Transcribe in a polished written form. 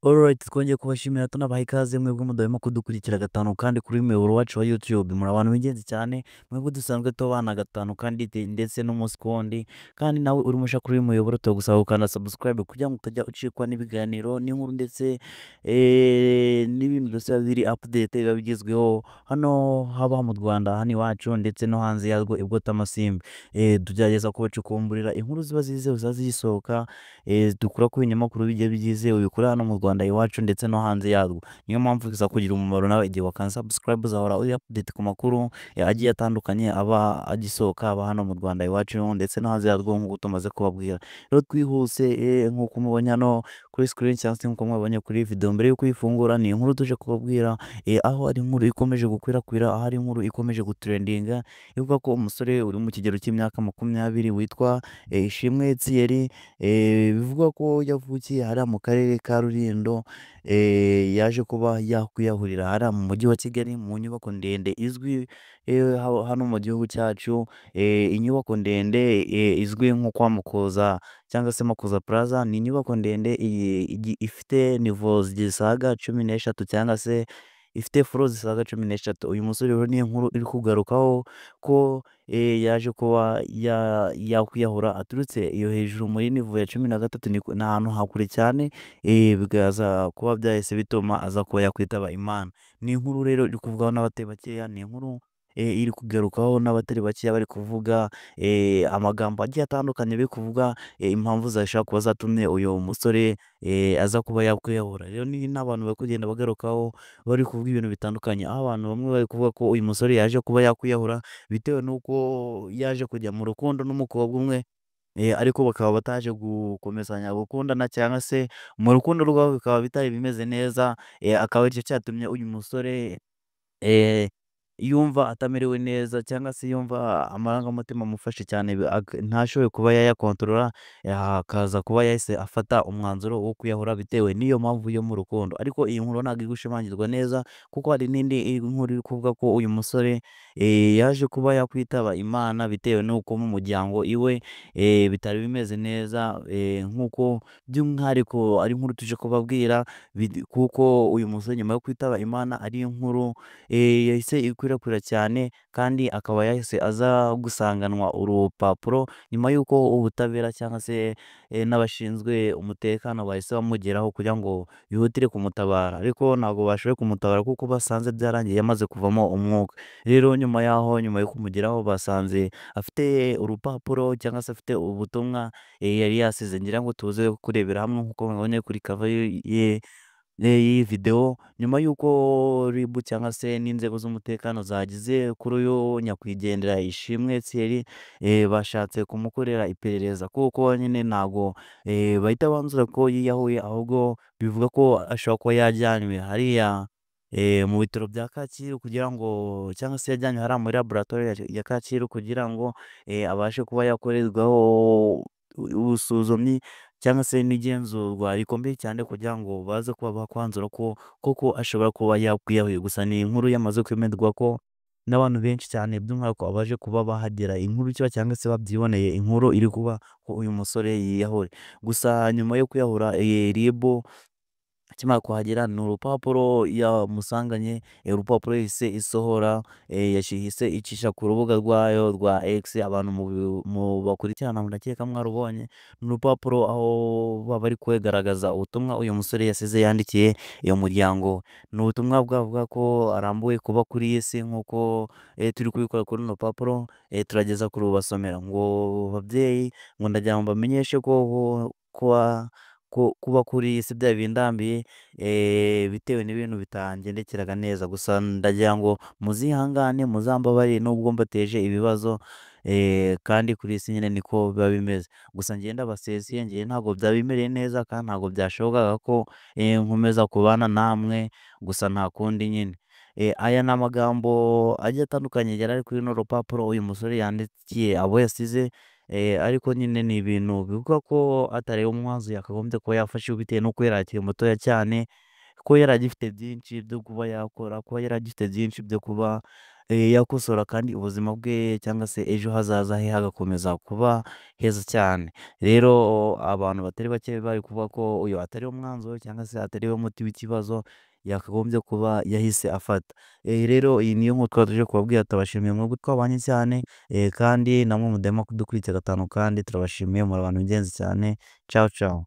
Alright, twongeye kubashimira tunabaha ikaze mwebwe mudahwema kudukurikira gatanu kandi kuri muyoboro wacu wa YouTube. Muri abantu b'ingenzi cyane, mwebwe dusanzwe tubana gatanu kandi ndetse n'umunsi ku wundi. Kandi nawe uri mushya kuri uyu muyoboro, turagusaba gukanda subscribe kugira ngo utajya ucikwa n'ibiganiro n'inkuru ndetse n'ibintu byose biba biri update, biba bigezweho hano, haba mu Rwanda hano iwacu ndetse no hanze yarwo i Bwotamasimbi. Tugerageza kubacukumburira inkuru ziba zizewe, ziba zigisohoka, dukura ku binyamakuru bigiye byizewe bikorera hano mu Rwanda iwacu ndetse no hanze yarwo. Niyo mpamvu biza kugira umumaro nawe igihe wakanze subscribe, uzahora uri update ku makuru agiye atandukanye aba agisohoka, aba hano mu Rwanda iwacu ndetse no hanze yarwo, nk'uko tumaze kubabwira. Rero twihuse, nk'uko mubonye hano kuri screen cyangwa se nk'uko mwabonye kuri video mbere y'uko uyifungura, ni inkuru tuje kubabwira, aho ari inkuru ikomeje gukwirakwira, aho ari inkuru ikomeje gutrendinga, ivuga ko umusore uri mu kigero cy'imyaka 20 witwa Ishimwe Thierry, bivugwa ko yavukiye hariya mu karere ka Rulindo, yaje kuba yakwiyahurira hariya mu mujyi wa Kigali mu nyubako ndende izwi hano mu gihugu cyacu, inyubako ndende izwi nko kwa Makuza cyangwa se Makuza Plaza. Ni inyubako ndende ifite niveau zisaga 13 cyangwa se ifite floor zisaga 13. Uyu musore rero ni inkuru iri kugarukaho ko yaje kuba yakwiyahura aturutse iyo hejuru muri niveau ya 13, ni ahantu hakure cyane, bikaza kuba byahise bituma aza kuba yakwitaba Imana. Ni inkuru rero iri kuvugwaho n'abatari bakeya, ni inkuru iri kugarukaho n'abatari bakeya, bari kuvuga amagambo agiye atandukanye, bari kuvuga impamvu zashobora kuba zatumye uyu musore aza kuba yakwiyahura. Rero ni n'abantu bari kugenda bagarukaho, bari kuvuga ibintu bitandukanye, aho abantu bamwe bari kuvuga ko uyu musore yaje kuba yakwiyahura bitewe n'uko yaje kujya mu rukundo n'umukobwa umwe, ariko bakaba bataje gukomezanya gukundana cyangwa se mu rukundo rwabo bikaba bitari bimeze neza, akaba aricyo cyatumye uyu musore yumva atamerewe neza cyangwa se yumva amarangamutima amufashe cyane, ntashobore kuba yayakontorora, akaza kuba yahise afata umwanzuro wo kwiyahura bitewe n'iyo mpamvu yo mu rukundo. Ariko iyi nkuru ntabwo iri gushimangirwa neza, kuko hari n'indi nkuru iri kuvuga ko uyu musore yaje kuba yakwitaba Imana bitewe n'uko mu muryango iwe bitari bimeze neza, nk'uko by'umwihariko ari inkuru tuje kubabwira, kuko uyu musore nyuma yo kwitaba Imana ari inkuru yahise ikwirakwira cyane, kandi akaba yahise aza gusanganwa urupapuro nyuma y'uko ubutabera cyangwa se n'abashinzwe umutekano bahise bamugeraho kugira ngo bihutire kumutabara, ariko ntabwo bashoboye kumutabara kuko basanze byarangiye yamaze kuvamo umwuka. Rero nyuma y'aho, nyuma yo kumugeraho, basanze afite urupapuro cyangwa se afite ubutumwa yari yasize. Ngira ngo tuze kurebera hamwe nk'uko mubibonye kuri cover y'iyi video, nyuma y'uko RIB cyangwa se n'inzego z'umutekano zagize kuri uyu nyakwigendera Ishimwe Thierry, bashatse kumukorera iperereza, kuko nyine ntabwo bahita banzura ko yiyahuye, ahubwo bivuga ko ashobora kuba yajyanywe hariya mu bitaro bya Kacyiru kugira ngo, cyangwa se yajyanywe hariya muri laboratoire ya Kacyiru kugira ngo abashe kuba yakorerwaho ubusuzumyi cyangwa se n'igenzurwa rikomeye cyane, kugira ngo baze kuba bakwanzura ko koko ashobora kuba yakwiyahuye. Gusa ni inkuru yamaze kwemerwa ko n'abantu benshi cyane, by'umwihariko abaje kuba bahagera inkuru cyangwa se babyiboneye, inkuru iri kuba ko uyu musore yiyahuye. Gusa nyuma yo kwiyahura, RIB akimara kuhagera ni urupapuro yamusanganye, urupapuro yahise isohora, yahise icisha ku rubuga rwayo rwa X. Abantu mu bakurikirana ndakeka mwarubonye. Ni urupapuro aho baba bari kugaragaza ubutumwa uyu musore yasize yandikiye uyu muryango. Ni ubutumwa bwavuga ko arambuwe kuba kuri iyi si, nk'uko turi kubikora kuri runo rupapuro, turageza kurubasomera. Ngo babyeyi, ngo ndagira ngo mbamenyeshe ko kuba kuri iyi si byari bindambiye, bitewe n'ibintu bitangendekeraga neza. Gusa ndagira ngo muzihangane, muzambabarire nubwo mbateje ibibazo, kandi kuri iyi si nyine niko biba bimeze. Gusa njyewe ndabasezeye, njyewe ntabwo byaba bimereye neza kandi ntabwo byashobokaga ko nkomeza kubana namwe, gusa nta kundi nyine. Aya ni amagambo agiye atandukanye yari ari kuri runo rupapuro uyu musore yandikiye abo yasize, ariko nyine ni ibintu bivuga ko atari umwanzuro yakagombye kuba yafashe bitewe n'uko yari akiri mutoya cyane, ko yari agifite byinshi byo kuba yakora, kuba yari agifite byinshi byo kuba yakosora kandi ubuzima bwe cyangwa se ejo hazaza he hagakomeza kuba heza cyane. Rero abantu batari bake bari kuvuga ko uyu atari wo mwanzuro cyangwa se atari wo muti w'ikibazo yakagombye kuba yahise afata. Rero iyi niyo nkuru twari tuje kubabwira, turabashimiye mwebwe twabanye cyane, kandi namwe mudahwema kudukurikira gatanu kandi turabashimiye, muri abantu b'ingenzi cyane, cawu cawu.